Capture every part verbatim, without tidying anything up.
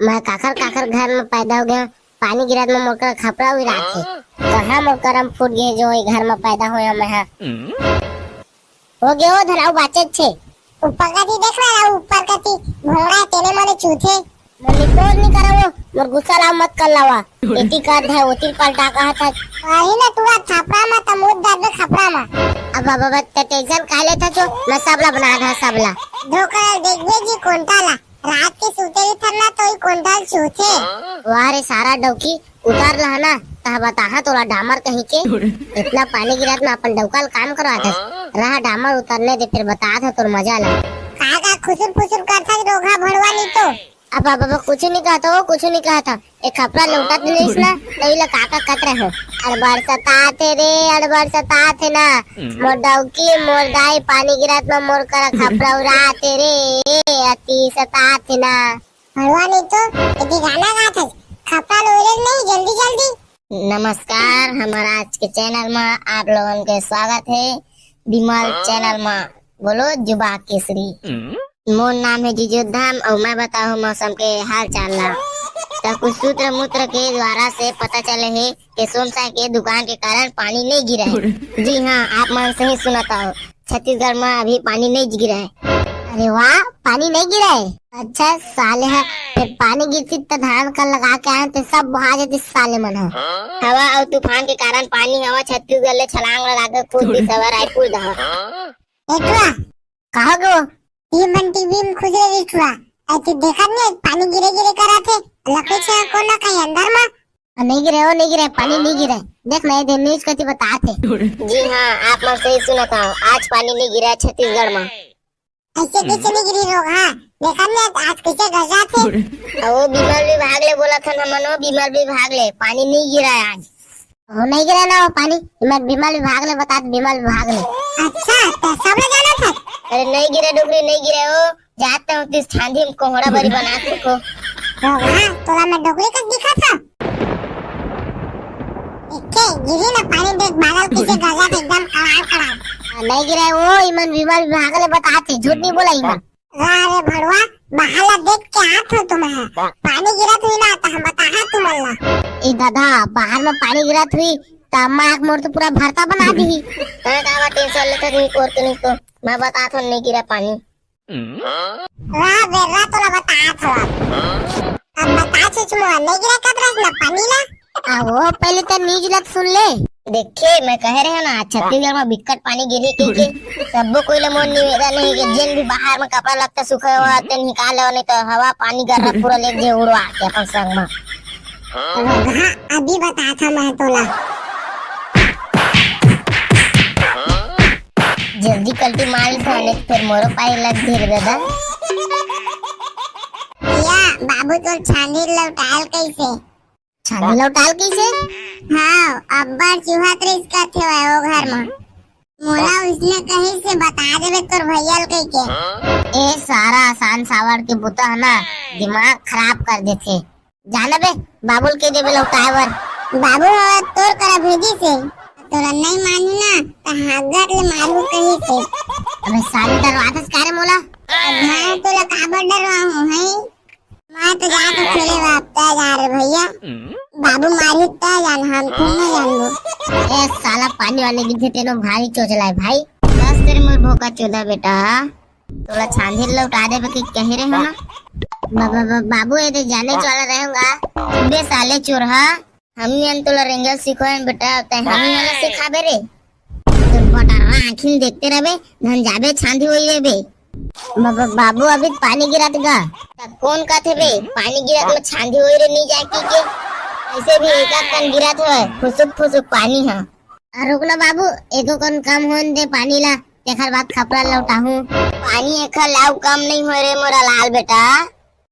मैं काखर काखर घर में पैदा हो गया, पानी गिरत में मोर करा खपरा उड़ाथे। कहाँ मोर करम फूट गए जो ए घर में पैदा होया मैं हा। हो गए ओ धराऊ बाचत छे। ऊपर कती देख रहा है, ऊपर कती घोड़ा तेने मने चूथे। मोर निपोर नहीं करा वो, मोर गुस्सा लाव मत कर लावा। एती कर है, ओती पलटा कहा था। अरे ना टूरा खपरा मा त मुद दर्द खपरा मा। अब बाबा, बाबा, ते टेंशन काहे लेथा छो? मैं सबला बना धा सबला। धोखा देखबे जी कोंटा ला। रात के सूते भी थरना तो ही कोंटा ल चूथे। वाह रे सारा डौकी, उतार लहा ना, तह बताहा तोला डामर कहीं के। इतना पानी गिरत में अपन डौका ल काम करवा दस। रहा डामर उतरने दे, फिर बता था तोर मजा ला। का का खुसुर फुसुर करथा रोगहा भड़वा नहीं तो। अब, अब, अब कुछ नहीं कहता हो, कुछ नहीं कहता। एक खपरा लौटत नहीं इसना, तभी ला का का कत रहे हो। अड़बड़ सताथे रे, अड़बड़ सताथे ना। मोर डौकी, मोर दाई, पानी गिरत में मोर करा खपरा उड़ाथे रे, अति सताथे ना। भड़वा नहीं तो, यदि गाना गात हस, खपरा लोरे नहीं, जल्दी जल्दी। नमस्कार, हमारा आज के चैनल में आप लोगन के स्वागत है। विमल चैनल में बोलो जुबा केसरी। मोर नाम है जीजू धाम और मैं बताऊँ मौसम के हाल चाल ला। तो कुछ सूत्र मूत्र के द्वारा से पता चले है कि सोमसा के दुकान के कारण पानी नहीं गिरा है। जी हाँ, आप मन सही सुनत हो, छत्तीसगढ़ में अभी पानी नहीं गिरा है। अरे वाह, पानी नहीं गिरा है। अच्छा साले है, फिर पानी गिरती तो धान कर लगा के आए तो सब बहा जाती साले मन हो। हवा और तूफान के कारण पानी हवा छत्तीसगढ़ ले छलांग लगा के कूद दी सवा रायपुर दहा। एटुआ, कहो गो? ये बंटी भीम खुजरे रिठुआ। ऐ तू देखत नहीं, पानी गिरे गिरे करा थे। लकड़ी छे कोन ना कहीं अंदर मा। आ, नहीं गिरे, ओ नहीं गिरे, पानी नहीं गिरे। देख ना, ये दे न्यूज़ कती बता थे। जी हाँ, आप मन सही सुनत हो, आज पानी नहीं गिरा है छत्तीसगढ़ मा। ऐसे कैसे नहीं गिरी रोगहा? देखत नहीं, आज कैसे गरजा थे। आ, वो विमल विभाग ले बोला था ना मनो, विमल विभाग ले, पानी नहीं गिरा है आज। हो नहीं गिरा ना वो पानी, विमल, विमल विभाग ले बता, विमल विभाग ले। अच्छा, तो सब ले जाना था। अरे नहीं गिरे डोकरी, नहीं गिरे हो, जाते हो तिस छांदी में कोहड़ा बरी बना के को। तो हाँ, तोला मैं डोकरी का दिखा था। इके गिरी ना पानी देख, बादल किसे गरजा थे एकदम कड़ाक कड़ाक। हाँ, नहीं गिरे वो, इमन विमल विभाग ले बता थे, झूठ नहीं बोला इमन। वाह रे भड़वा, बाहर ला देख के आत हो तुम है। पानी गिरत हुई ना, तो हम बताहा तुमन ला। ए दादा, बाहर में पानी गिरत हुई, त अम्मा आके मोर तो पूरा भरता बना दी। तैं काबर टेंशन लेथस, नहीं कोर के नहीं तो मैं बतात हो, नहीं गिरा पानी। वाह बेर्रा, तोला बतात हो अब। अब बता चुचमुआ, नहीं गिरा कब रस ना पानी ला। आ, वो पहले तो न्यूज़ ला तो सुन ले। देखे, मैं कहे रहे ना, छत्तीसगढ़ में बिकट पानी गिरी के, के। सबो कोई ले मोर निवेदन है कि जेन भी बाहर में कपड़ा लत्ता सूखे हुआ, ते निकाल ले, नहीं तो हवा पानी गर्रा पूरा ले जे उड़वा के अपन संग में। हाँ, अभी बता था मैं तोला। जल्दी कल्टी मार ले, नहीं तो फिर मोरो पाए लग धीरे दादा। या, बाबू तोर छांदी लौटाल कैसे? छांदी लौटाल कइसे? हाँ, अब्बड़ चूहत रहिस कथे वय ओ घर म। मोला उसने कहिस से बता देबे तोर भैया ल कहिके। ए सारा आसान सावड़ के बुता ह ना, दिमाग खराब कर देथे। जाना बे, बाबू ल कहि देबे लौटाए बर। बाबू ह तोर करा भेजिस हे, तोला नइ मानही ना, त हागत ले मारहूं कहिस हे। अबे साले डरवाथस का रे मोला? अब मैं तोला काबर डरवाहूं, हैं? मैं तो जात हूँ खेले बाप, तै जा रे भैया। बाबू मारी तै जान, हम थोड़ी ना जानबो। ए साला पानी वाले गिरथे तेनो भारी चोचला है भाई। बस तेरे मोर भोका चोदा बेटा। तोला छांदी लौटा देबे के कहे रहे हो ना। बा-, बा-, बा-, बाबू ये दे जाने वाला रहेगा। बे साले चोरहा। हमी अन तोला रेंगल सिखोएन बेटा, तै हमी वाला सिखाबे रे। तोर बटारा आँखिन देखते रहबे, धन जाबे छांदी होई रे बे। ब-, ब-, बाबू अभी पानी गिरत गा। त कौन कहथे बे, पानी गिरत में छांदी होई रे नी जाए की के? ऐसे भी एक आध कन गिरत होय, फुसुक फुसुक पानी ह। आ रुक ना बाबू, एको कन कम होन दे पानी ला, तेखर बाद खपरा लौटाहूं। पानी एखर लाऊ कम नहीं होय रे मोरा लाल बेटा,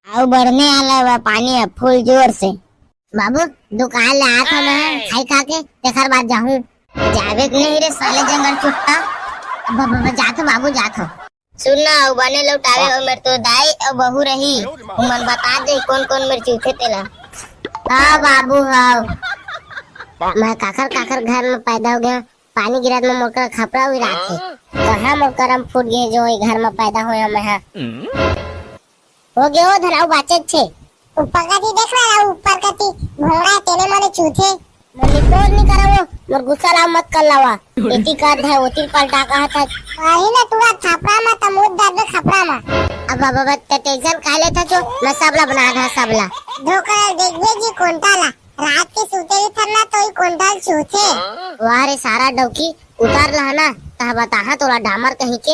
आऊ बढ़ने आला बा पानी ह फुल जोर से। बाबू, दुकान ले आत हंव मैं, खाई खा के, तेखर बाद जाहूं। जाबे के नहीं रे साले जंगल चुट्टा। ब-, ब-, ब-, जात हंव बाबू, जात हंव। सुन ना, अउ बने लौटाबे, ओ मेर तो दाई अउ बहू रही, ओमन बता दे कोन कोन मेर चूथे तेला। हाँ बाबू, हाँ। मैं काखर काखर घर में पैदा हो गया, पानी गिरत में मोर कर खपरा उड़ाथे। कहाँ मोर करम फूट गए जो ए घर में पैदा होया मैं हा। हो गए ओ धराऊ बाचत छे। ऊपर कति देख रहा है, ऊपर कति भोंगड़ा है, तेने मोले चूथे। मोर निपोर नहीं करा वो, मोर गुस्सा ला मत कर लावा। एती कर दे, ओती पलटा कहा था। वही ना, तुरा छापरा मा त मुद दबे खपरा मा। अब, अब, अब, ते टेंशन काहे लेथा छो? मैं सबला बना धा, सबला। धोकर देखबे जी कोंटा ला। रात के सूते ही थरना तो ही कोंटा ल चूथे। वाह रे सारा डौकी, उतार लहा ना, तह बताहा तोला डामर कहीं के।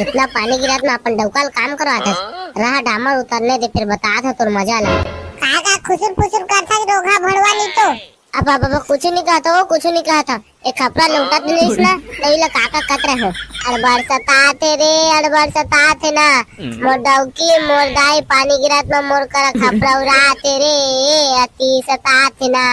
इतना पानी गिरत में अपन डौका ल काम करवात हस। रहा डामर उतरने दे, फिर बतात ह तोर मजा ला। का का खुसुर फुसुर करथा रोगहा भड़वा नी तो। अब, अब, अब, कुछ नहीं कहता हो, कुछ नहीं कहता। एक खपरा लौटत नहीं ना, तो इला का का कत रहे हो। अड़बड़ सताथे रे, अड़बड़ सताथे ना। मोर डौकी, मोर दाई, पानी गिरत में मोर करा खपरा उड़ाथे रे, अति सताथे ना।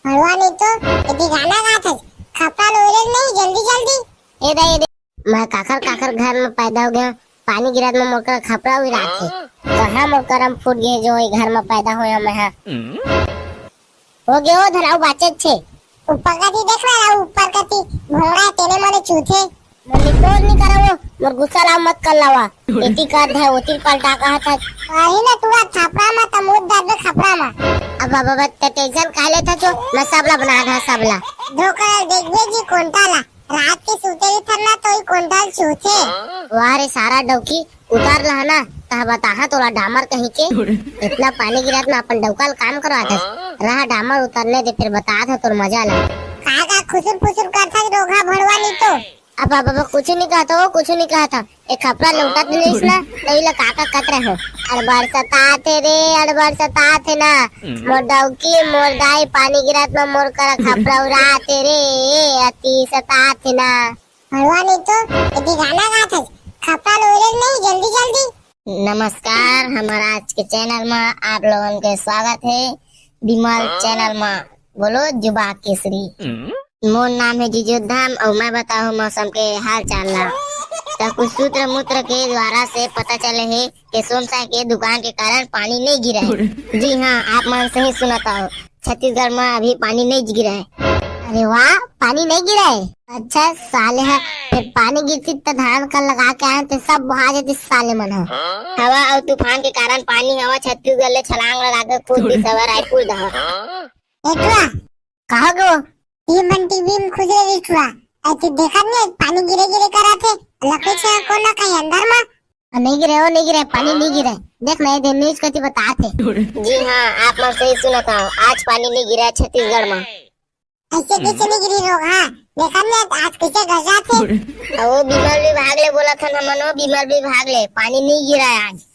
भड़वा नहीं तो, यदि गाना गात हस, खपरा लोरे नहीं, जल्दी, जल्दी। ए दे, ए दे। मैं काखर, काखर घर में पैदा हो गया, पानी गिरत में मोर करा खपरा उड़ाथे। कहाँ मोर करम फूट गए जो ये घर में पैदा होया मैं हा। हो गए हो धराऊ बाचत छे। ऊपर कति देख रहा है, ऊपर कति भोंगड़ा है, तेने मोले चूथे। मोर निपोर नहीं करा वो, मोर गुस्सा ला मत कर लावा। एती कर दे, ओती पलटा कहा था। वही ना, तुरा छापरा मा त मुद दबे खपरा मा। अब, अब, अब, ते टेंशन काहे लेथा छो? मैं सबला बना धा, सबला। धोकर देखबे जी कोंटा ला। रात के सूते ही थरना तो ही कोंटा ल चूथे। वाह रे सारा डौकी, उतार लहा ना, तह बताहा तोला डामर कहीं के। इतना पानी गिरत में अपन डौका ल काम करवात हस। रहा डामर उतरने दे, फिर बतात ह तोर मजा ला। का का खुसुर फुसुर करथा रोगहा भड़वा नी तो। अब, अब, अब, कुछ नहीं कहता हो, कुछ नहीं कहता। एक खपरा लौटत नहीं ना, तो इला का का कत रहे हो। अड़बड़ सताथे रे, अड़बड़ सताथे ना। मोर डौकी, मोर दाई, पानी गिरत में मोर करा खपरा उड़ाथे रे, अति सताथे ना। भड़वा नहीं तो, यदि गाना गात हस, खपरा लोरे नहीं, जल्दी, जल्दी। नमस्कार, हमारा आज के चैनल में आप लोगन के स्वागत है। विमल चैनल में बोलो जुबा केसरी। मोर नाम है जिजोधम और मैं बताऊँ मौसम के हाल चाल ला। तो कुछ सूत्र मूत्र के द्वारा से पता चले है कि सोनसा के दुकान के कारण पानी नहीं गिरा है। जी हाँ, आप मन सही सुनत हो, छत्तीसगढ़ में अभी पानी नहीं गिरा है। अरे वाह, पानी नहीं गिरा है। अच्छा साले है, फिर पानी गिरती तो धान कर लगा के आए थे, सब बहा जाते साले मन है। हवा और तूफान के कारण पानी हवा छत्तीसगढ़ ले छलांग लगा के कूद दी सवा रायपुर दहा। एटुआ। कहा गो? ये मन टीवी में खुश रही छुआ। ऐसे देखा नहीं, पानी गिरे गिरे करा थे। लगे छे कोना कहीं अंदर मा। आ, नहीं गिरे, ओ नहीं गिरे, पानी नहीं गिरे। देख ना, ये दे न्यूज़ कति बतात हे। जी हाँ, आप मन सही सुनत हो, आज पानी नहीं गिरा है छत्तीसगढ़ में। ऐसे कैसे नहीं गिरी रोगहा? देखा नहीं आज कैसे गरजात हे। ओ विमल विभाग ले बोलत हन हमन, ओ विमल विभाग ले, पानी नहीं गिरा है आज।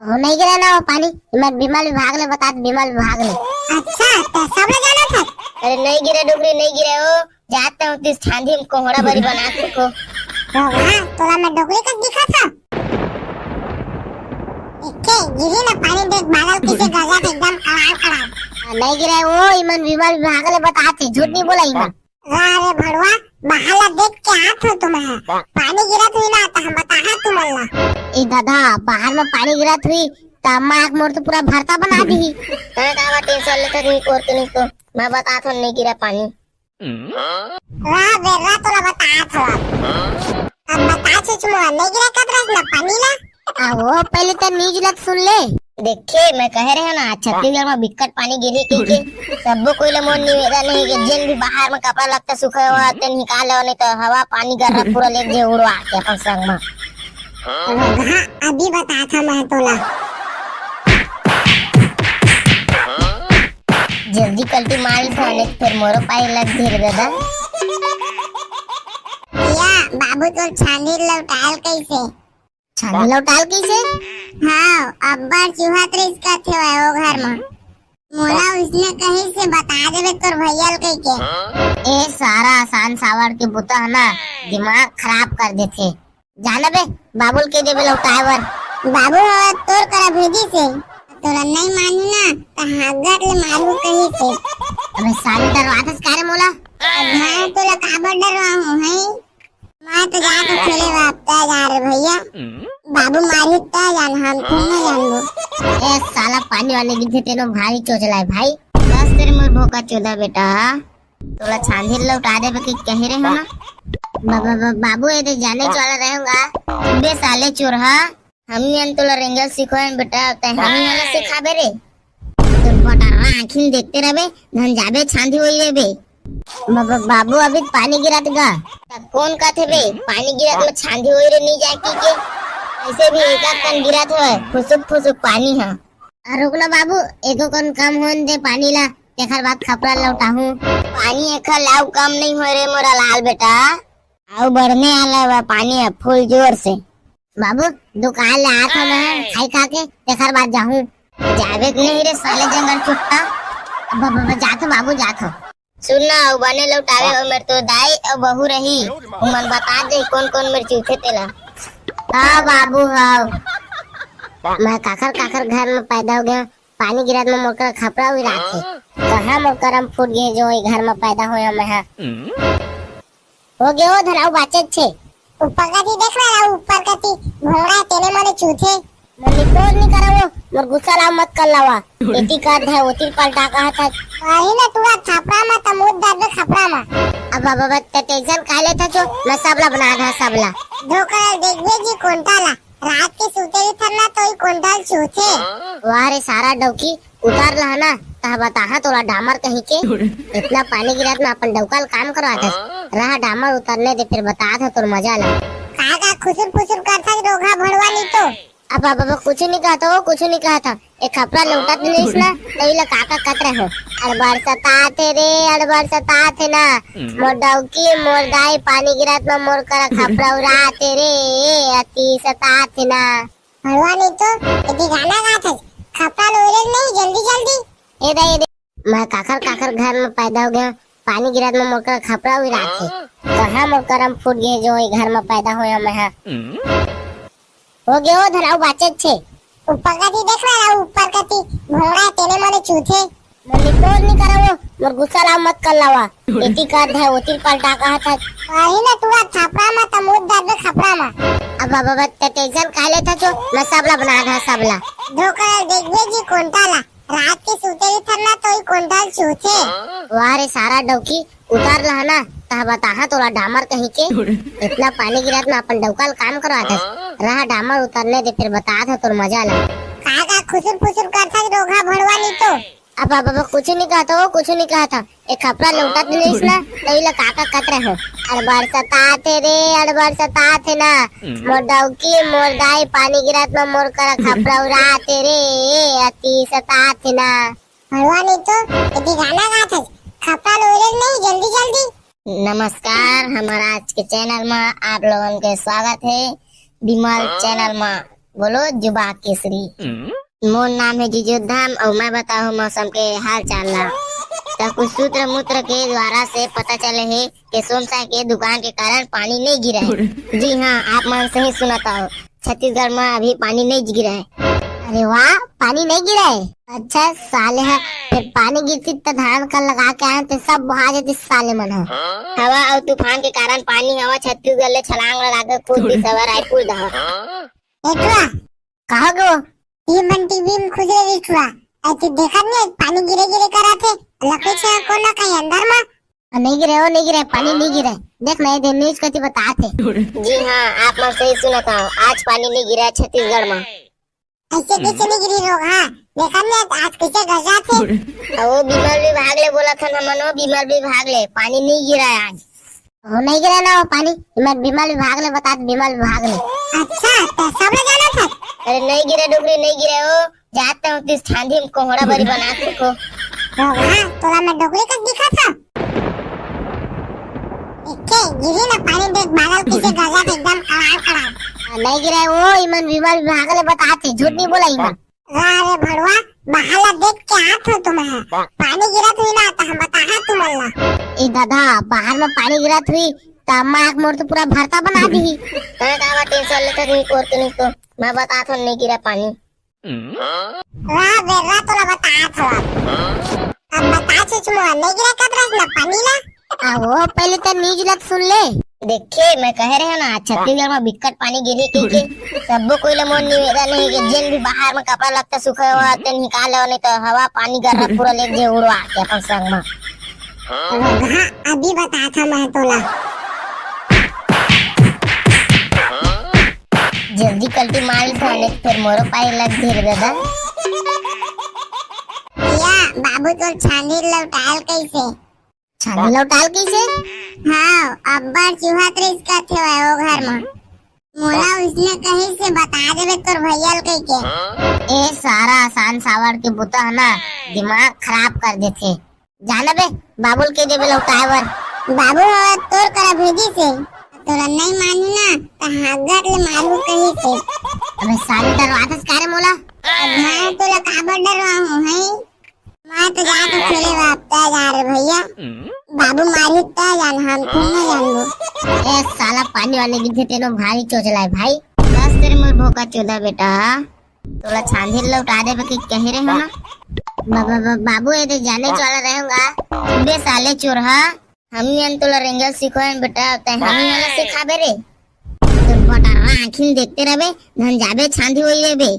ओ नहीं गिरा ना वो पानी, विमल, विमल विभाग ले बतात, विमल विभाग ले। अच्छा, तो सब ले जाना था। अरे नहीं गिरे डुगरी, नहीं गिरे ओ। जात हूँ तिस छांदी में कोहड़ा बरी बना के को। रोगहा, तोला मैं डोकरी कस दिखा था। एके, गिरी ना पानी देख, बादल कैसे गरजात एकदम कड़ाल कड़ाल। आ, नहीं गिरा है वो, इमन विमल विभाग ले बतात हे, झूठ नहीं बोला इमन। वाह रे भड़वा, बाहर ला देख के आत हो तुम है। पानी गिरत हुई ना, तो हम बताहा तुमन ला। ए दादा, बाहर में पानी गिरत हुई, त अम्मा आँख मोर तो पूरा भरता बना दी। तैं काबर टेंशन लेथस, नहीं कोर के नहीं तो। मैं बतात हूँ, नहीं गिरा पानी। वाह बेर्रा, तोला बतात हव। अब बता चुचमुआ, नहीं गिरा कत रस ना पानी ला? आ, वो पहले तो न्यूज़ ला तो सुन ले। देखे, मैं कहे रहे ना, छत्तीसगढ़ में बिकट पानी गिरी के, के। सब्बो कोई ले मोर निवेदन है कि जिन भी बाहर में कपड़ा लत्ता सुखाए हुआ, ते निकाल ले, नहीं तो हवा पानी गर्रा पूरा ले जे उड़वा के अपन संग में। हाँ, अभी बतात हूँ मैं तोला। जल्दी कल्टी मार ले, फिर मोरो पाई लग धीरे दादा। या, बाबू तोर छानी लौटाल कैसे? छानी लौटाल कैसे? हाँ, अब्बड़ चूहा त्रिस का थे वो घर में। मोला उसने कहीं से बता देवे तोर भैया ल कहि के। ए सारा आसान सावड़ के बुता है ना, दिमाग खराब कर देथे। जाना बे, बाबू ल कहि देबे लौटाए बर। बाबू ह तोर करा भेजी से। तोला नहीं मानू ना, त हागट ले मारू कही से। अबे साले डरवाथस का रे मोला? अब मैं तोला काबर डरवाहूँ, हैं? मैं तो जाके खेले वापस जा रे भैया। बाबू मारी त जान, हम तुम नहीं जानबो। ए साला पानी वाले की तेनो भारी चोचला है भाई। बस तेरे मोर भोका चोदा बेटा। तोला छांदी लौटा देबे के कहे रहे हो ना। बा-, बा-, बा-, बाबू, ये तो जाने वाला रहेगा। बे साले चोरहा, हम ही अन तोला रेंगल सिखोएन बेटा, तै हम ही वाला सिखाबे रे। आँखी में देखते रहबे, धन जाबे छांदी होई रे बे। ब-, ब-, बाबू अभी पानी गिरत गा। त कौन कहत हे बे, पानी गिरत में छांदी होई रे नी जाए की के? ऐसे भी एक आध कन गिरत हवे, फुसुक फुसुक पानी ह। अरे रुक ना बाबू, एको कन कम होन दे पानी ला, तेखर बाद खपरा लौटाहूँ। पानी एखर लाऊ कम नहीं होय रे मोरा लाल बेटा, अउ बढ़ने आला बा पानी ह फुल जोर से। बाबू, दुकान ले आत हूँ मैं, खाई खा के, तेखर बाद जाहूँ। जाबे के नहीं रे साले जंगल कुत्ता। अब, अब, अब जात हूँ बाबू, जात हूँ। सुन ना, अउ बने लौटावे हो मेर तो दाई अउ बहू रही, उमन बता दे कौन कौन मेर चूथे तेला। हाँ बाबू, हाँ। मैं काखर काखर घर में पैदा हो गया, पानी गिरत में मोर करा खपरा उड़ात हे। कहाँ मोर करम फूट गए जो ए घर में पैदा होया मैं हा। हो गए ओ धराऊ बाचत छे। ऊपर कती देख रहा है, ऊपर कती भोंगड़ा है, तेने मने चूथे। मने तोर नहीं करा वो, मोर गुस्सा लाव मत कर लावा। एती कर दे, ओती पलटा कहा था। वही ना टूरा खपरा मा, तमूद दर्द खपरा मा। अब बाबा, बाबा, ते टेंशन काहे लेथा छो? मैं सबला बना धा, सबला। धोकर देखबे जी कोंटा ला। रात के सूते भी थरना तो ही कोंटा ल चूथे। वाह रे सारा डौकी, उतार लहा ना, तह बताहा तोला डामर कहीं के। इतना पानी गिरत में अपन डौका ल काम करवाथस। रहा डामर उतरने दे, फिर बतात ह तोर मजा ला। का का खुसुर फुसुर करथस रोगहा भड़वा नी तो। अब, अब, अब कुछ नहीं कहता हो, कुछ नहीं कहता। ए खपरा लौटत नइस ना, तई ला काका कत रहे। अड़बड़ सताथे रे, अड़बड़ सताथे ना। मोर डौकी, मोर दाई, पानी गिरत म मोर करा खपरा उड़ाथे रे, अति सताथे ना। हलवा नहीं तो, यदि गाना गात है, खपरा लो रे नहीं, जल्दी, जल्दी। ए दाई, ए दाई, मैं काखर, काखर घर में पैदा हो गया, पानी गिरत म मोर करा खपरा उड़ाथे। कहाँ मोर करम फूट गए जो ए घर में पैदा होया मैं हा। हो गए ओ धराऊ बाचत छे। ऊपर कती देख रहा है, ऊपर कती भोंगड़ा है, तेने मने चूथे। मने तोर नहीं करा वो, मोर गुस्सा लाव मत कर लावा। एती कर दे, ओती पलटा कहा था। वही ना टूरा खपरा मा, तमूद दर्द खपरा मा। अब, अब, अब, ते टेंशन काहे लेथा छो? मैं सबला बना धा, सबला। धोकर देखबे जी कोंटा ला। रात के सूते भी थरना तो ही कोंटा ल चूथे। वाह रे सारा डौकी, उतार लहा ना, तह बताहा तोला डामर कहीं के। इतना पानी गिरत में अपन डौका ल काम करवाथस। रहा डामर उतरने दे, फिर बतात ह तोर मजा ला। का का खुसुर फुसुर करथस रोगहा भड़वा नी तो। अब, अब, अब कुछ नहीं कहता हो, कुछ नहीं कहता। ए खपरा लौटत नइस ना, तई ला काका कत रहे। अड़बड़ सताथे रे, अड़बड़ सताथे ना। मोर डौकी, मोर दाई, पानी गिरत में मोर करा खपरा उड़ाथे रे, अति सताथे ना। हलवा नहीं तो, यदि गाना गात है, खपरा लो रे नहीं, जल्दी, जल्दी। नमस्कार, हमारा आज के चैनल में आप लोगन के स्वागत है। विमल चैनल में बोलो जुबा केसरी। मोर नाम है जीजू धाम और मैं बताऊँ मौसम के हाल चाल ला। तो कुछ सूत्र मूत्र के द्वारा से पता चले है कि सोमसा के दुकान के कारण पानी नहीं गिरा है। जी हाँ, आप मन सही सुनत हो, छत्तीसगढ़ में अभी पानी नहीं गिरा है। अरे वाह, पानी नहीं गिरा है। अच्छा साले है, फिर पानी गिरती तो धान कर लगा के आए तो सब बहा जाती साले मन हो। हवा और तूफान के कारण पानी हवा छत्तीसगढ़ ले छलांग लगा के कूद दी सवा रायपुर दहा। ए टुरा, कहाँ गो? ये मन टीवी में खुश रही टुरा। अरे तू देखा नहीं, पानी गिरे गिरे करा थे। लकड़ी छे कोन ना कहीं अंदर मा। आ, नहीं गिरे हो, नहीं गिरे, पानी नहीं गिरे। देख ना, ये दे न्यूज कती बतात हे। जी हाँ, आप मन सही सुनत हो, आज पानी नहीं गिरा है छत्तीसगढ़ मा। ऐसे कैसे नहीं गिरी रोगहा? देखा नहीं आज कैसे गरजात हे। आ, वो विमल विभाग ले बोला था ना मनो, विमल विभाग ले, पानी नहीं गिरा है आज। हो नहीं गिरा ना वो पानी, विमल, विमल विभाग ले बतात, विमल विभाग ले। अच्छा, तो सब ले जाना था। अरे नहीं गिरा डुगरी, नहीं गिरा हो, जाते हो तीस छांदी में कोहड़ा बरी बना के रखो। रोगहा, तोला मैं डोकरी कस दिखा था। एके गिरी ना पानी देख, बादल कैसे गरजात एकदम कड़ाक कड़ाक। आ, नहीं गिरा है वो, इमन विमल विभाग ले बतात हे, झूठ नहीं बोला इमन। वाह रे भड़वा, बाहर ला देख के आत हो तुम है। पानी गिरत हुई ना तो हम बताहा तुमन ला। ए दादा, बाहर में पानी गिरत हुई, त अम्मा आके मोर तो पूरा भरता बना दी। मैं काबर टेंशन लेथस नहीं कोर के नहीं तो, मैं बतात हो नहीं गिरा पानी। वाह बेर्रा, तोला बतात हो। अब बता चुचमुआ, नहीं गिरा कत रस ना पानी ला। आ, वो पहले तो न्यूज ला तो सुन ले। देखे, मैं कहे रहे ना, छत्तीसगढ़ में बिकट पानी गिरी के, के। सब्बो कोई ला मोर निवेदन है कि जेन भी बाहर में कपड़ा लत्ता सूखे हुआ, ते निकाल लो, नहीं तो हवा पानी गर्रा पूरा ले जे उड़वा के अपन संग में। हाँ, अभी बतात हो मैं तोला। जल्दी कल्टी मार ले, नहीं तो फिर मोरो पाए लग धीरे दादा। या, बाबू वो तोर छांदी लौटाल कइसे? छांदी लौटाल कइसे? हाँ, अब्बड़ चूहत रहिस कथे वय ओ घर म। मोला उसने कहिस बता देबे तोर भैया ल कहिके। ए सारा आसान सावड़ के बुता ह ना, दिमाग खराब कर देथे। जाना बे, बाबू ल कहि देबे लौटाए बर। बाबू ह तोर करा भेजिस हे, तोला नइ मानही ना, त हागत ले मारहूं कहिस हे। अबे साले, डरवाथस का रे मोला? अब मैं तोला काबर डरवाहूं, हैं? मैं तो जात हूँ खेले बाप, तै जा रे भैया। बाबू मारही तै जान, हम तुम नहीं जानबो। ए साला, पानी वाले गिरथे तेनो भारी चोचला हे भाई। बस तेरे मोर भोका चोदा बेटा, तोला छांदी लौटा देबे के कहे रहे हो ना। बा-, बा-, बा-, बाबू, ये दे जाने वाला रहेगा। बे साले चोरहा, हमनी अन तोला रेंगल सिखोएन बेटा, तै हमनी वाला सिखाबे रे। तोर बटरा आँखिन देखते रहबे, धन जाबे छांदी होई रे बे।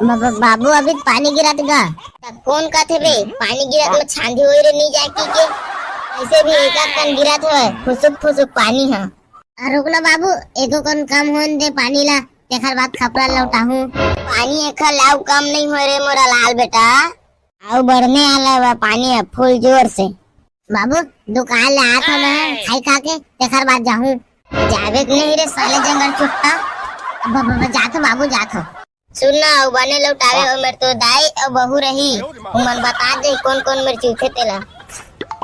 ब-, ब-, बाबू, अभी पानी गिरत गा। त कौन कहथे बे, पानी गिरत में छांदी होई रे, नहीं जाए की के? ऐसे भी एक आध कन गिरत होय, फुसुक फुसुक पानी ह। आ, रुक ना बाबू, एको कन कम होन दे पानी ला, तेखर बाद खपरा लौटाहूं। पानी एखर लाऊ कम नहीं होय रे मोरा लाल बेटा, आऊ बढ़ने आला बा पानी ह फुल जोर से। बाबू, दुकान ले आत हव मैं, खाई खा के, तेखर बाद जाहूं। जाबे के नहीं रे साले जंगल चुट्टा। ब-, ब-, ब-, जात हव बाबू, जात हव। सुन ना, अउ बने लौटावे हो मेर तो दाई अउ बहू रही, उमन बता दे कौन कौन मेर चूथे तेला।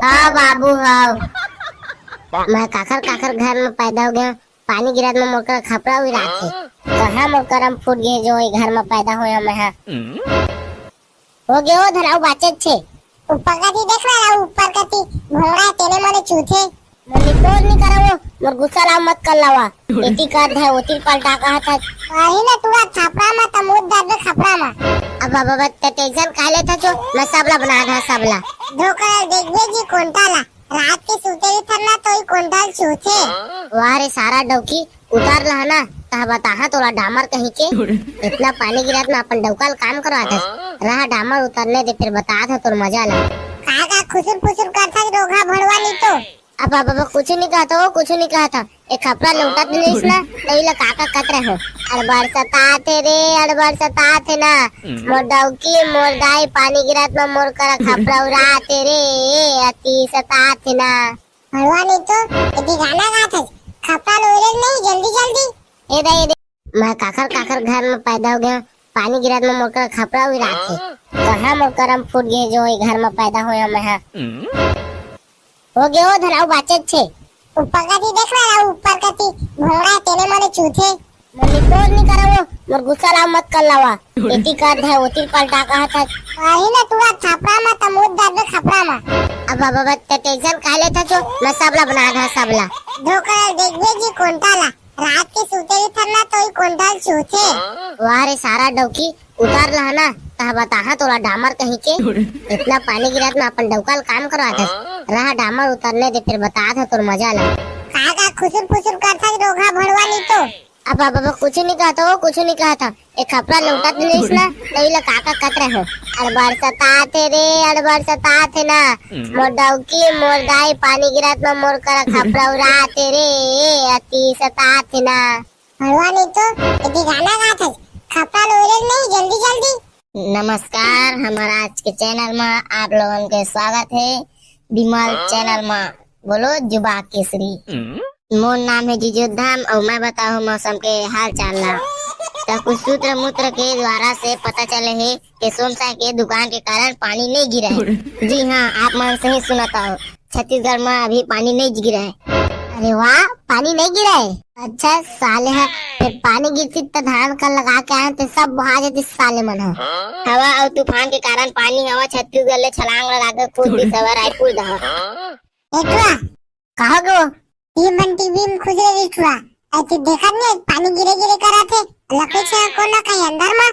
हाँ बाबू, हाँ। मैं काखर काखर घर में पैदा हो गया, पानी गिरत में मोर करा खपरा उड़ाथे। कहाँ मोर करम फूट गए जो ये घर में पैदा होया मैं हा। हो गे ओ धन, अउ बाचेच हे। ऊपर कति देख ना, अउ ऊपर कति घोड़ा तेने मने चूथे। मोर निपोर नी करवो, मोर गुस्सा ला मत कर लावा। एती कर दे, ओती पलटा कहत हे। वही ना टूरा छापरा मा त मुद दर्द खपरा मा। अब बाबा, बाबा, ते टेंशन काहे लेथस ओ? मैं सबला बना धा, सबला। धोकर देखबे जी कोंटा ला। रात के सूते ही थरना तो ही कोंटा ल चूथे। वाह रे सारा डौकी, उतार लहा ना, तह बताहा तोला डामर कहीं के। इतना पानी गिरत में अपन डौका ल काम करवाथस। रहा डामर उतरने दे, फिर बतात ह तोर मजा ला। का का खुसुर फुसुर करथस रोगहा भड़वा नी तो। अब, अब, अब कुछ नहीं कहत हो, कुछ नहीं कहत हो। ए खपरा लौटत नहीं ना, तो इला का का कत रहे हो। अड़बड़ सतात हे रे, अड़बड़ सतात हे ना। मोर डौकी, मोर दाई, पानी गिरत में मोर करा खपरा उड़ात हे रे, अति सतात हे ना। भड़वा नहीं तो, एती गाना गात हस। खपरा लोरे नहीं, जल्दी, जल्दी। ए दे, ए दे। मैं काखर, काखर घर में पैदा हो गया, पानी गिरत में मोर करा खपरा उड़ात हे। कहाँ मोर करम फूट गए, जो ये घर में पैदा होया मैं हा। हो गए ओ धन, अउ बाचेच हे। ऊपर कति देख ना, ऊपर कति घोड़ा तेने मने चूथे। मोर निपोर नी करवो, मोर गुस्सा ला मत कर लावा। एती कर दे, ओती पलटा कहत हे। वही ना टूरा छापरा मा त मुद दर्द खपरा मा। अब बाबा, बाबा, ते टेंशन काहे लेथस ओ? मैं सबला बना धा, सबला। धोकर देखबे जी कोंटा ला। रात के सूते ही थरना तो ही कोंटा ल चूथे। वाह रे सारा डौकी, उतार लहा ना, तह बताहा तोला डामर कहीं के। इतना पानी गिरत में अपन डौका ल काम करवाथस। रहा डामर उतरने दे, फिर बतात ह तोर मजा ला। का का खुसुर फुसुर करथस रोगहा भड़वा नी तो। अब, अब, अब कुछ नहीं कहत हो, कुछ नहीं कहत हो। ए खपरा लौटत नहीं ना, तो इला का का कत रहे हो। अड़बड़ सतात हे रे, अड़बड़ सतात हे ना। मोर डौकी, मोर दाई, पानी गिरत में मोर करा खपरा उड़ात हे रे, अति सतात हे ना। भड़वा नहीं तो, एती गाना गात हस। खपरा लोरे नहीं, जल्दी, जल्दी। नमस्कार, हमारा आज के चैनल में आप लोगन के स्वागत है। विमल चैनल में बोलो जुबा केसरी। मोर नाम है जीजोधम और मैं बताऊँ मौसम के हाल चाल ला। तो कुछ सूत्र मूत्र के द्वारा से पता चले है कि सोमसा के दुकान के कारण पानी नहीं गिरा है। जी हाँ, आप मन सही सुनत हो, छत्तीसगढ़ में अभी पानी नहीं गिरा है। अरे वाह, पानी नहीं गिरा है। अच्छा साले है, फिर पानी गिरती तो धान का लगा के आए तो सब बहा जाती साले मन हो। हवा और तूफान के कारण पानी हवा छत्तीसगढ़ ले छलांग लगा के कूद दी सवा रायपुर दहा। एटुआ, कहाँ गो? ये मन टीवी में खुद रे एटुआ। ऐ तू देखत नहीं, पानी गिरे गिरे करा थे। लकड़ी से कोन ना कहीं अंदर मा।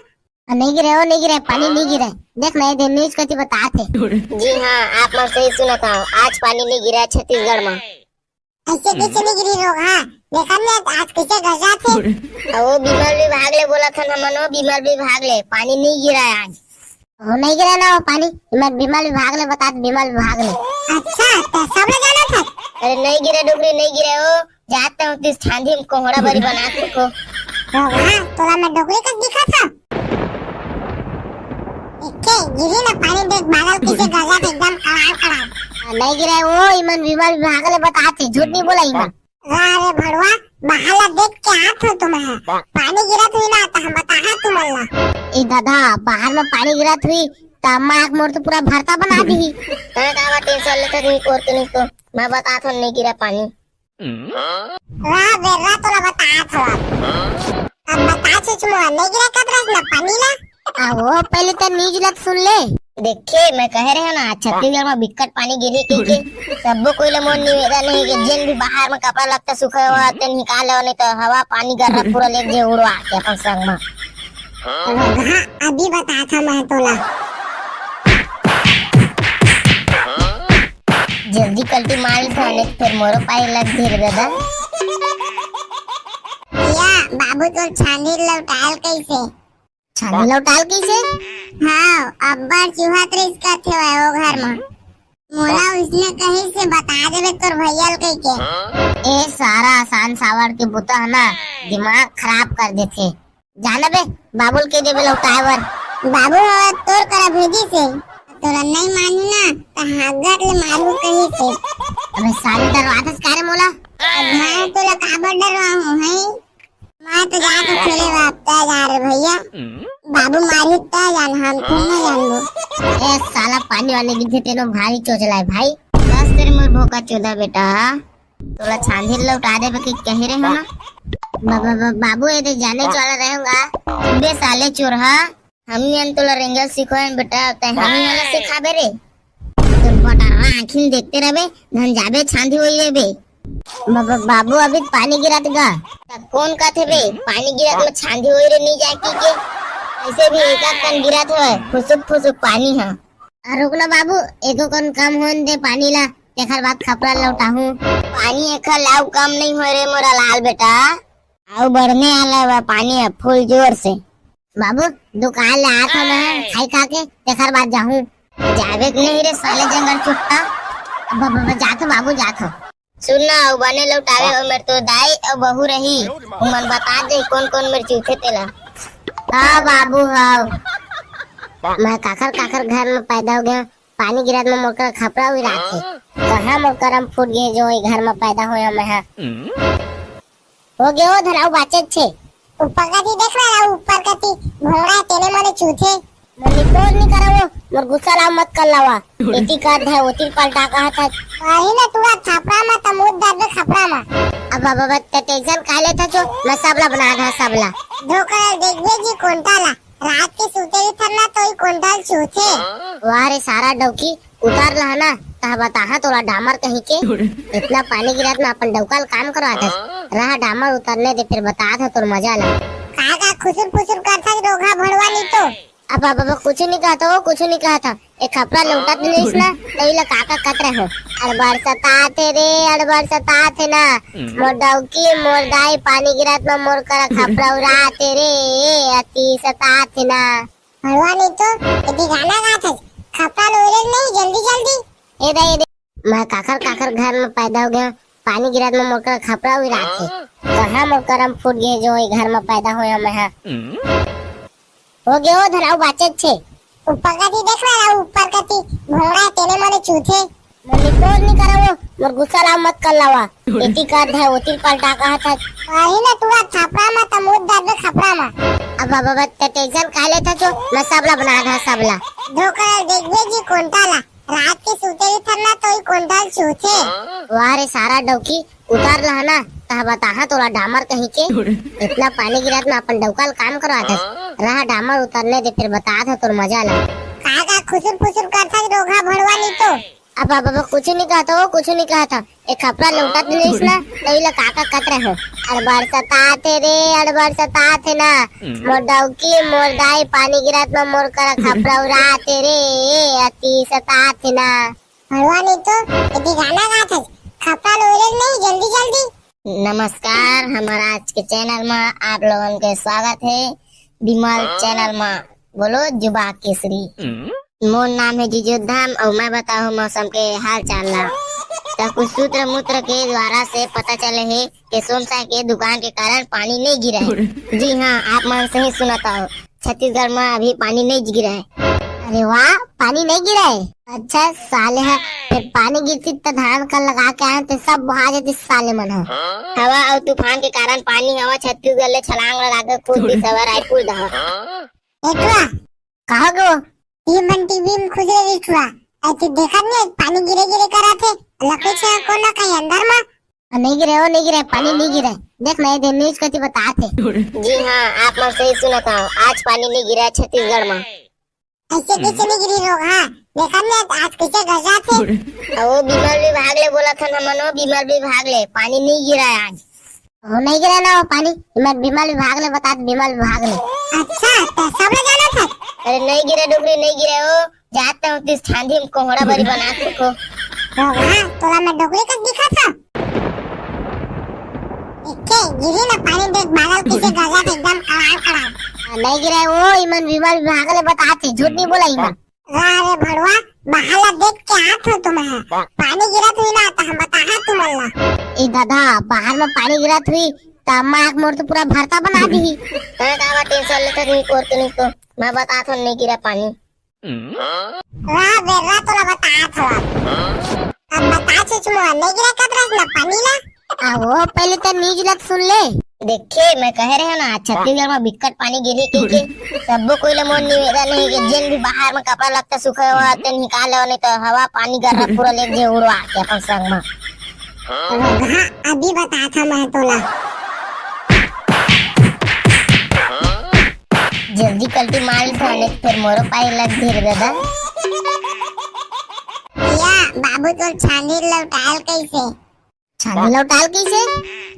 नहीं गिरे, ओ नहीं गिरे, पानी नहीं गिरे। देख ना, ये दे न्यूज कति बतात हे। जी हाँ, आप मन सही सुनत हो, आज पानी नहीं गिरा छत्तीसगढ़ मा। ऐसे कैसे नहीं गिरी रोगहा? देखा नहीं आज कैसे गरजात हे। ओ विमल विभाग ले बोलत हन हमन, ओ विमल विभाग ले, पानी नहीं गिरा है आज। ओ नहीं गिरा ना ओ पानी, विमल, विमल विभाग ले बतात, विमल विभाग ले। अच्छा, तो सब ले जाना था। अरे नहीं गिरे डुगरी, नहीं गिरे ओ। जात हूँ तीस ठांडी में कोहड़ा बरी बना के को। रोगहा, तोला मैं डोकरी कस दिखा था? एक के गिरी ना पानी, देख बादल कइसे गरजत हे, एकदम कड़ाक कड़ाक। नहीं गिरे वो, इमन विमल विभाग ले बताथे, झूठ नहीं बोला इमन। रा रे भड़वा, बाहर ला देख के आत हो तुमन ह। पानी गिरत हुई ना, त हम बताहा तुमन ला। ए दादा, बाहर में पानी गिरत हुई, त अम्मा आके मोर तो पूरा भरता बना दिही। तैं काबर टेंशन लेथस, नहीं कोर के नहीं तो मैं बतात हूँ, नहीं गिरा पानी। रा बेर्रा, तोला बतात हूँ अब। अब बता चुचमुआ, नहीं गिरा कत रहिस ना पानी ला? आ, वो पहले तो न्यूज ला तो सुन ले। देखे, मैं कहे रहे ना, छत्तीसगढ़ में बिकट पानी गिरी कहिके। सब्बो कोई ले मोर निवेदन हे कि जेन भी बाहर में कपड़ा लत्ता सूखे हुआ, तेन निकाल लेवा, नहीं तो हवा पानी गर्रा पूरा लेके जे उड़वा के अपन संग में। हाँ, अभी बताथा मैं तोला। जल्दी कल्टी मार ले, नहीं तो फिर मोरो पाए लग धीरे दादा। या बाबू, तोर छांदी लौटाल कइसे? छांदी लौटाल कइसे? हाँ, अब्बड़ चूहत रहिस कथे वह वो घर म। मोला उसने कहिस से बता देबे तोर भैया ल कहिके। ए सारा आसान सावड़ के बुता ह ना, दिमाग खराब कर देथे। जाना बे, बाबू ल कहि देबे लौटाए बर। बाबू ह तोर करा भेजिस हे, तोला नहीं मानू ना, त हागत ले मारू कहिस हे। अबे साले, डरवाथस का रे मोला? अब मैं तोला काबर डरवाहूँ, हैं? मैं तो जाके खेले बाप, तय जा रे भैया। बाबू मारी तय जान, हम तुम नहीं जानबो। ए साला, पानी वाले गिरथे तेनो भारी चोचला हे भाई। बस तेरे मोर भोका चोदा बेटा, तोला छांदी लौटा देबे के कहे रहे हो ना। बा-, बा-, बा-, बाबू, ये देख जाने वाला रहेगा। बे साले चोरहा, हम ही अन तोला रेंगल सिखोएन बेटा, तय हम ही वाला सिखाबे रे। तो बटारा आँखिन देखते रहबे, धन जाबे छांदी होई रे बे। ब-, ब-, बाबू, अभी त पानी गिरत गा। त कौन कहथे बे, पानी गिरत में छांदी होई रे, नहीं जाए की के? ऐसे भी एक आध कन गिरत होय, फुसुक फुसुक पानी ह। आ, रुक ना बाबू, एको कन कम होन दे पानी ला, तेखर बाद खपरा लौटाहूँ। पानी एखर लाऊ कम नहीं होय रे मोरा लाल बेटा, आऊ बढ़ने आला बा पानी ह फुल जोर से। बाबू, दुकान ले आत हूँ मैं, खाई खा के, तेखर बाद जाहूँ। जाबे के नहीं रे साले जंगल चुट्टा। ब-, ब-, ब-, जात हूँ बाबू, जात हूँ। सुन ना, अउ बने लौटावे हो मेर तो दाई अउ बहू रही, उमन बता दे कौन कौन मेर चूथे तेला। हाँ बाबू, हाँ। मैं काखर काखर घर में पैदा हो गया, पानी गिरत में मोर कर खपरा हुई रात है। कहाँ मोर करम फूट गए जो ये घर में पैदा होया मैं, हाँ। हो गयो धराऊ बाचत छे। ऊपर कती देख रहा है, ऊपर कती भोंगड़ा है, तेने मने चूथे। मने कोर नहीं करा वो, मोर गुस्सा लाव मत कर लावा। एती कर दे, ओती पलटा कहा था। अरे ना, तू थापड़ा मा, तमूद दर्द खपड़ा मा। अब, अब, अब, ते टेंशन काहे लेथा छो, मैं सबला बना धा सबला। धोकर देखबे जी कोंटा ला, रात के सूते ही थरना तो ही कोंटा ल चूथे। वाह रे सारा डौकी, उतार लहा ना, तह बताहा तोला डामर कहीं के। इतना पानी गिरत में अपन डौका ल काम करवात हस। रहा डामर उतरने दे, फिर बतात ह तोर मजा ला। का का खुसुर फुसुर करथा रोगहा भड़वा नी तो। अब, अब, अब कुछ नहीं कहता हो, कुछ नहीं कहता। एक खपरा लौटत नहीं ना, तभी ला का का कत रहे हो। अड़बड़ सताथे रे, अड़बड़ सताथे ना। मोर डौकी, मोर दाई पानी गिरत में मोर करा खपरा उड़ाथे रे, अति सताथे ना। भड़वा नहीं तो, यदि गाना गात हस, खपरा लोरे नहीं, जल्दी, जल्दी। ए दे, ए दे। मैं काखर, काखर घर में पैदा हो गया, पानी गिरत में मोर कर खपरा हुई रात है। कहाँ मोर करम फूट गए जो ये घर में पैदा होया मैं, हाँ। हो गए हो धराऊ बाचत छे। ऊपर कती देख रहा है, ऊपर कती भोंगड़ा है, तेने मने चूथे। मने कोर नहीं करा वो, मोर गुस्सा लाव मत कर लावा। एती कर दे, ओती पलटा कहा था। अरे ना, तू आज छापरा मा, तमूद दर्द खपरा मा। अब, अब, अब, ते टेंशन काहे लेथा छो, मैं सबला बना धा सबला। धोकर देखबे जी कोंटा ला, रात के सूते ही थरना तो ही कोंटा ल चूथे। वाह रे सारा डौकी, उतार लहा ना, तह बताहा तोला डामर कहीं के। इतना पानी गिरत में अपन डौका ल काम करवात हस। रहा डामर उतरने दे, फिर बतात ह तोर मजा ला। का का खुसुर फुसुर करथा रोगहा भड़वा नहीं तो। अब, अब, अब कुछ नहीं कहता हो, कुछ नहीं कहता। एक खपरा लौटत नहीं ना, तभी ला का का कत रहे हो। अड़बड़ सताथे रे, अड़बड़ सताथे ना। मोर डौकी, मोर दाई, पानी गिरत में मोर करा खपरा उड़ाथे रे, अति सताथे ना। भड़वा नहीं तो, यदि गाना गात हस, खपरा लोरे नहीं, जल्दी, जल्दी। नमस्कार, हमारा आज के चैनल में आप लोगन के स्वागत है। विमल चैनल में बोलो जुबा केसरी। मोर नाम है जिजोधम और मैं बताऊँ मौसम के हाल चाल ला। तो कुछ सूत्र मूत्र के द्वारा से पता चले है कि सोमसा के दुकान के कारण पानी नहीं गिरा है। जी हाँ, आप मन सही सुनत हो, छत्तीसगढ़ में अभी पानी नहीं गिरा है। अरे वाह, पानी नहीं गिरा है? अच्छा साले है, फिर पानी गिरती त धान कर लगा के आए ते सब बहा जाती साले मन है। हवा और तूफान के कारण पानी हवा छत्तीसगढ़ ले छलांग लगा के कूद दी सवा रायपुर दहा। ए टुरा। कहा गो? ये मन टीवी में खुश रही टुरा। ऐसे देखा नहीं, पानी गिरे गिरे करा थे, लकड़ी छे कोना कहीं अंदर मा। नहीं गिरे हो, नहीं गिरे, पानी नहीं गिरे। देख, मैं दे न्यूज कति बता थे। जी हाँ, आप मन सही सुना था, आज पानी नहीं गिरा छत्तीसगढ़ में। ऐसे कैसे नहीं गिरी रोग? हाँ, देखा नहीं आज कैसे गरजा थे। वो विमल विभाग ले बोला था ना मनो, विमल विभाग ले पानी नहीं गिरा है आज। वो नहीं गिरा ना वो पानी, विमल, विमल विभाग ले बता, विमल विभाग ले। अच्छा, तो सब ले जाना था। अरे नहीं गिरे डुगरी, नहीं गिरे हो, जाते हो तीस छांदी में कोहड़ा बरी बना के को। रोग, हाँ, तोला मैं डुगरी का दिखा था। एके गिरी ना पानी देख, बादल कैसे गरजा थे एकदम कड़ाक कड़ाक। नहीं गिरा है वो, इमन विमल विभाग ले बता थे, झूठ नहीं बोला इमन। वाह रे भड़वा, बाहर ला देख के आत हो तुम है। पानी गिरत हुई ना, तो हम बताहा तुमन ला। ए दादा, बाहर में पानी गिरत हुई, त अम्मा आँख मोर तो पूरा भरता बना दी। तै काबर टेंशन लेथस, नहीं कोर के नहीं तो। मैं बतात हूँ, नहीं गिरा पानी। वाह बेर्रा, तोला बतात हूँ। अब बता चुचमुआ, नहीं गिरा कब रस ना पानी ला? आ, वो पहले तो न्यूज ला तो सुन ले। देखे, मैं कहे रहे ना, छत्तीसगढ़ में बिकट पानी गिरी के, के। सब्बो कोई ले मोर निवेदन है कि जेन भी बाहर में कपड़ा लत्ता सूखे हुआ, ते निकाल ले, नहीं तो हवा पानी गर्रा पूरा लेके जे उड़वा के अपन संग में। हाँ, अभी बता था मैं तोला। जल्दी कल्टी मार ले, फिर मोरो पाए लग धीरे दादा। या, बाबू तोर छानी लौटाल कैसे? छानी लौटाल कइसे?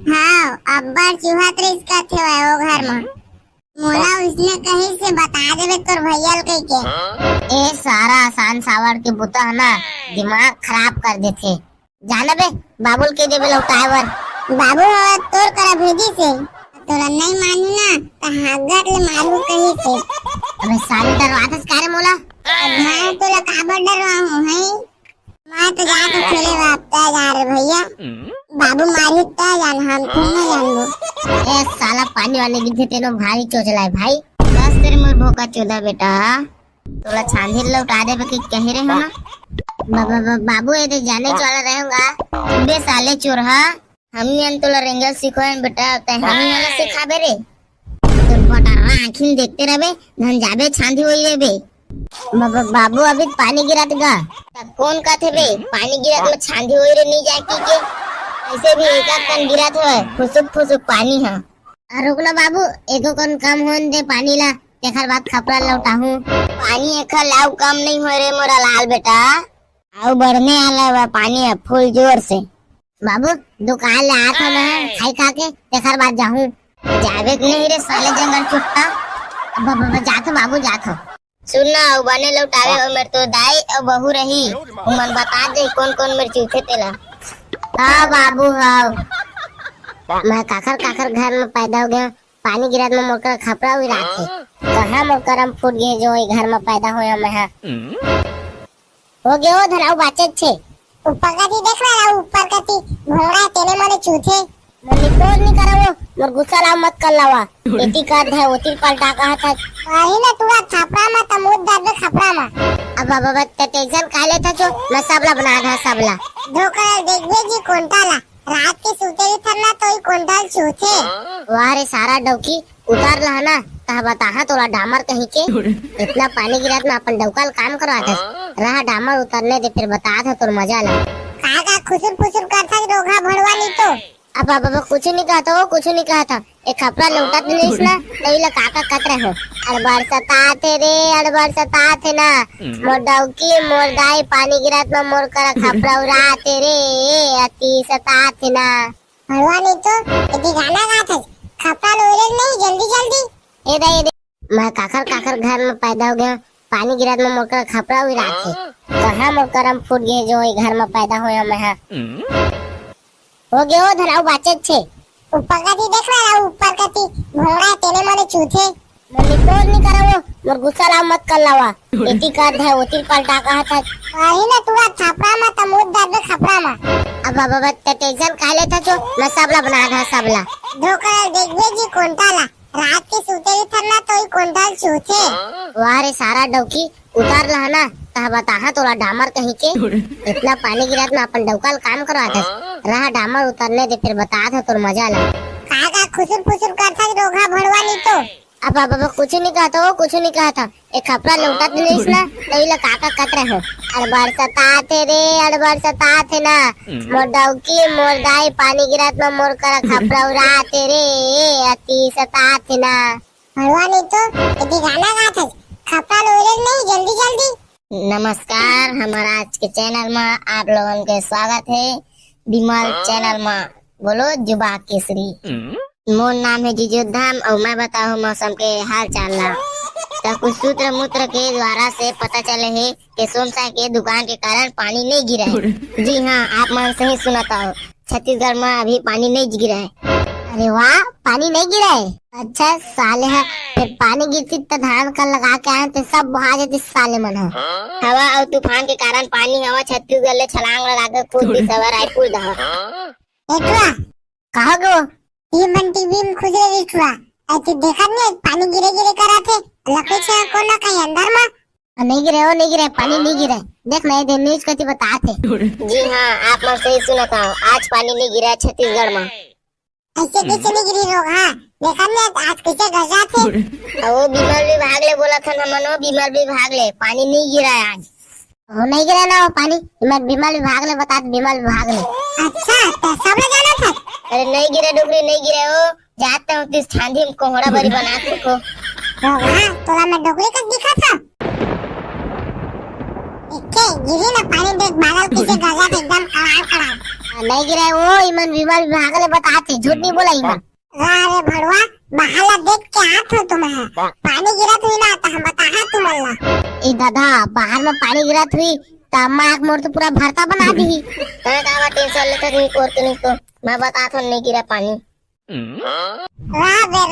हाँ, अब्बड़ चूहत रहिस कथे वय ओ घर म। मोला उसने कहिस से बता देबे तोर भैया ल कहिके। ए सारा आसान सावड़ के बुता ह ना, दिमाग खराब कर देथे। जाना बे, बाबू ल कहि देबे लौटाए बर। बाबू ह तोर करा भेजिस हे, तोला नइ मानू ना, त हागट ले मारू कहिस हे। अबे साले डरवाथस का रे मोला? अब मैं तोला काबर डरवाहूँ, हैं? मैं तो जात हूँ खेले बाप, तै जा रे भैया। बाबू मारी तै जान, हम थोड़ी ना जानबो। ए साला पानी वाले की तेनो भारी चोचला है भाई। बस तेरे मोर भोका चोदा बेटा। तोला छांदी लौटा देबे कि कहे रहे हो ना। बा-, बा-, बा-, बाबू ये दे जाने वाला रहेगा। बे साले चोरहा। हमी अन तोला रेंगल सिखोएन बेटा, तै हमी वाला सिखाबे रे। तोर बटारा आँखिन देखते रहबे, धन जाबे छांदी होई रे बे। ब-, ब-, बाबू अभी त पानी गिरत गा। त कौन कहथे बे, पानी गिरत में छांदी होई रे नी जाए की के? ऐसे भी एक आध कन गिरत होय, फुसुक फुसुक पानी ह। आ रुक ना बाबू, एको कन कम होन दे पानी ला, तेखर बाद खपरा लौटाहूँ। पानी एखर लाऊ कम नहीं होय रे मोरा लाल बेटा। अउ बढ़ने आला बा पानी ह फुल जोर से। बाबू, दुकान ले आत हूँ मैं, खाई खा के, तेखर बाद जाहूँ। जाबे के नहीं रे साले जंगल चुट्टा। अब, अब, अब जात हूँ बाबू, जात हूँ। सुन ना, अउ बने लौटावे हो मेर तो दाई अउ बहू रही। उमन बता दे कौन कौन मेर चूथे तेला। हाँ बाबू, हाँ। मैं काखर काखर घर में पैदा हो गया, पानी गिरत में मोर करा खपरा उड़ाथे। कहाँ मोर करम फूट गए जो ए घर में पैदा होया मैं हा। हो गयो धराऊ बाचत छे। ऊपर कति देख रहा है, ऊपर कति घोड़ा तेने मने चूथे। मने तोर नहीं करा वो, मोर गुस्सा लाव मत कर लावा। एती कर दे, ओती पलटा कहा था। अरे ना तू थपरा मा त मुद दर्द खपरा मा। अब बाबा बत ते टेंशन काले था जो, मैं सबला बना था सबला। धोखा देखबे जी कोंटा ला, रात के सूते भी थरना तो ही कोंटा ल चूथे। वाह रे सारा डौकी, उतार लहा ना, तह बताहा तोला डामर कहीं के। इतना पानी गिरत में अपन डौका ल काम करवाथस। रहा डामर उतरने दे, फिर बतात ह तोर मजा ला। का का खुसुर फुसुर करथस रोगहा भड़वा नी तो। अब, अब, अब कुछ नहीं कहता हो, कुछ नहीं कहता। एक खपरा लौटत नहीं ना, तो इला का का कत रहे हो। अड़बड़ सताथे रे, अड़बड़ सताथे ना। मोर डौकी, मोर दाई पानी गिरत में मोर करा खपरा उड़ाथे रे, अति सताथे ना। भड़वा नहीं तो, यदि गाना गात हस, खपरा लोरे नहीं, जल्दी, जल्दी। ए दे, ए दे। मैं काखर, काखर घर में पैदा हो गया, पानी गिरत में मोर करा खपरा हुई रात है। कहाँ मोर करम फूट गए जो ए घर में पैदा होया मैं हा। हो गए ओ धराऊ बाचत छे। ऊपर कती देख रहा है, ऊपर कती घोड़ा तेने मने चूथे। मने तोर नहीं करा वो, मोर गुस्सा लाव मत कर लावा। एती कर दे, ओती पलटा कहा था। अरे ना तू थपरा मा त मुद दर्द खपरा मा। अब, अब, अब ते टेंशन काले था जो, मैं सबला बना था सबला। धोखा देखबे जी कोंटा ला, रात के सूते भी थरना तो ही कोंटा ल चूथे। वाह रे सारा डौकी, उतार लहा ना, तह बताहा तोला डामर कहीं के। इतना पानी गिरत में अपन डौका ल काम करवात हस। रहा डामर उतरने दे, फिर बतात हँव तोर मजा ला। का का खुसुर फुसुर करथस रोगहा भड़वा नी तो। अब, अब, अब कुछ नहीं कहत हो, कुछ नहीं कहत हो। एक खपरा लौटत नहीं ना, तभी ला का का कत रहे हो। अड़बड़ सतात हे रे, अड़बड़ सतात हे ना। मोर डौकी, मोर दाई, पानी गिरत में मोर करा खपरा उड़ात हे रे, अति सतात हे ना। भड़वा नहीं तो, यदि गाना गात हस, खपरा लो रे नहीं, जल्दी जल्दी। नमस्कार, हमारा आज के चैनल में आप लोगन के स्वागत है। विमल चैनल में बोलो जुबा केसरी। मोर नाम है जीजोधम और मैं बताहूँ मौसम के हाल चाल ला। तो कुछ सूत्र मूत्र के द्वारा से पता चले है कि सोमसा के दुकान के कारण पानी नहीं गिरा है। जी हाँ, आप मन सही सुनत हो, छत्तीसगढ़ में अभी पानी नहीं गिरा है। अरे वाह, पानी नहीं गिरा है। अच्छा साले है, फिर पानी गिरती तो धान कर लगा के आए तो सब बहा जाती साले मन हो। हवा और तूफान के कारण पानी हवा छत्तीसगढ़ ले छलांग लगा के कूद दी सवा रायपुर दहा। एटुआ, कहा गो? ये मन टीवी में खुद रे एटुआ। ऐसे देखा नहीं, पानी गिरे गिरे करा थे। लकड़ी से कोन ना कहीं अंदर में। नहीं गिरे हो, नहीं गिरे, पानी नहीं गिरे। देख ना, ये दे न्यूज कति बतात हे। जी हाँ, आप मन सही सुनत हो, आज पानी नहीं गिरा है छत्तीसगढ़ में। ऐसे कैसे नहीं गिरी रोगहा? देखा नहीं आज कैसे गरजात हे। अब वो विमल विभाग ले बोलत हन हमन, वो विमल विभाग ले, पानी नहीं गिरा है आज। वो नहीं गिरा ना वो पानी, विमल, विमल विभाग ले बतात, विमल विभाग ले। अच्छा, तो सब लोग जाना था। अरे नहीं गिरे डुगरी, नहीं गिरे हो। जात हँव तिस छांदी में कोहड़ा बरी बना के को। रोगहा, तोला मैं डोकरी कस दिखा था। एके गिरी ना पानी देख, बादल कैसे गरजात एकदम कड़ाड़ कड़ाड़। नहीं गिरे वो, इमन विमल विभाग ले बतात हे, झूठ नहीं बोला इमन। वाह रे भड़वा, बाहर ला देख के आत हो तुम है। पानी गिरत हुई ना तो हम बताहा तुमन ला। ए दादा, बाहर में पानी गिरत हुई तो अम्मा आँख मोर तो पूरा भरता बना दी। हाँ, काबर टेंशन लेथस नहीं कोर के नहीं तो। मैं बतात हँव नहीं गिरा पानी। वाह बे